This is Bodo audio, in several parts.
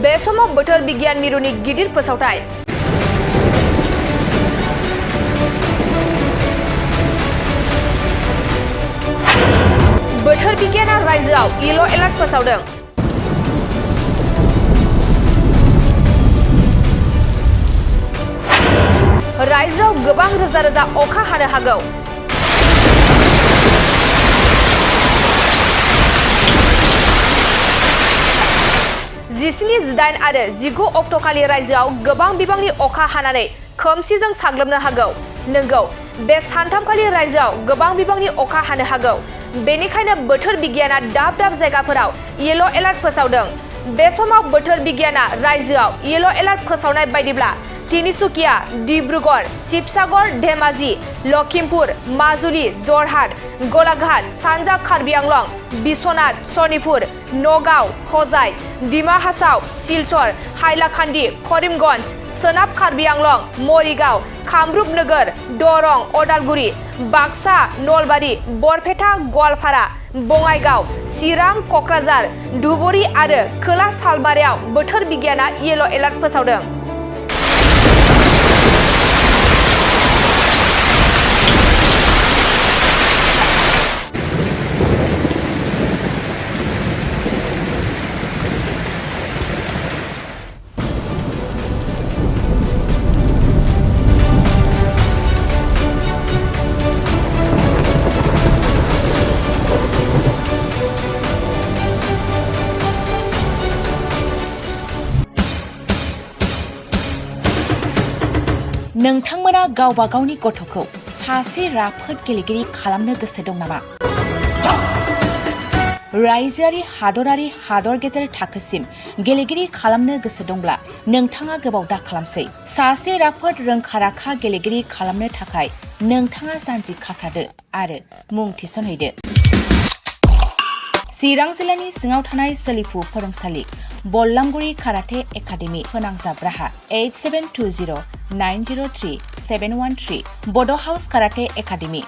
बे समाव बोथोर बिगियान मिरुनि गिदिर फोसावथाय। बोथोर बिगियाना रायजोआव येलो एलार्ट फोसावदों। रायजोआव गोबां रोजा रोजा अखा हानो हागौ। जिस्नि, जिदाइन आरो 19 अक्ट'खालि रायजोआव गोबां बिबांनि अखा हानानै खोमसिजों साग्लोबनो हागौ। नंगौ, बे सानथामखालि रायजोआव गोबां बिबांनि अखा हानो हागौ। बेनिखायनो बोथोर बिगियाना दाब दाब जायगाफोराव येलो एलार्ट फोसावदों। बे समाव बोथोर बिगियाना रायजोआव येलो एलार्ट फोसावनाय बायदिब्ला तिनिसुकिया, डिब्रुगड़, शिबसागर, धेमाजि, लखिमपुर, माजुलि, जरहाट, गलाघाट, सानजा कार्बि आंलं, बिश्वनाथ, शनितपुर, नगाव, हजाइ, डिमा हासाव, सिलचर, हाइलाकान्दि, करिमगन्ज, सोनाब कार्बि आंलं, मरिगाव, कामरुप नोगोर, दरं, अदालगुरि, बाक्सा, नलबारि, बरपेटा, गवालपारा, बङाइगाव, चिरां, क'क्राझार, धुबुरी आरो खोला सालबारियाव बोथोर बिगियाना येलो एलार्ट फोसावदों। नोंथांमोना गावबा गावनि गथ'खौ सासे राफोद गेलेगिरि खालामनो गोसो दं नामा? रायजोआरि, हादरारि, हादर गेजेर थाखोसिम गेलेगिरि खालामनो गोसो दंब्ला नोंथाङा गोबाव दा खालामसै। सासे राफोद रोंखा-राखा गेलेगिरि खालामनो थाखाय नोंथाङा जानजि खाफ्रादो आरो मुं थिसनहैदो। चिरां जिल्लानि सिङाव थानाय सोलिफु फोरोंसालि बल्लामगुरि काराटे एकाडेमि फोनांजाब राहा 8720903713 बड' हाउस काराटे एकाडेमि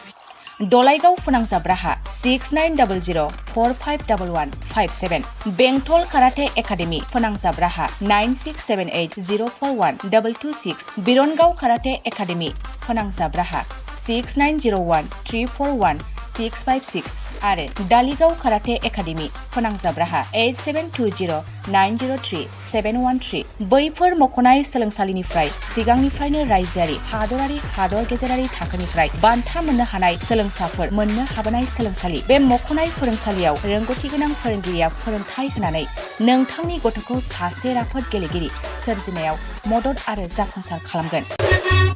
दलाइगाव फोनांजाब राहा 6900451157 बेंटल काराटे एकाडेमि फोनांजाब राहा 9678041226 बिरनगाव काराटे एकाडेमि फोनांजाब राहा 6901341656 आरो दालिगाव काराटे एकाडेमि फोनांजाब राहा 8720903713 बैफोर मख'नाय सोलोंसालिनिफ्राय सिगांनिफ्रायनो रायजोआरि, हादरारि, हादर गेजेरारि थाखोनिफ्राय बान्था मोननो हानाय सोलोंसाफोर मोननो हाबोनाय सोलोंसालि। बे मख'नाय फोरोंसालियाव रोंगौथि गोनां फोरोंगिरिया फोरोंथाय होनानै नोंथांनि गथ'खौ सासे राफोद गेलेगिरि सोरजिनायाव मदद आरो जाफुंसार खालामगोन।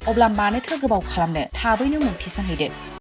अब्ला मानोथो गोबाव खालामनो, थाबैनो मुं थिसनहैदो।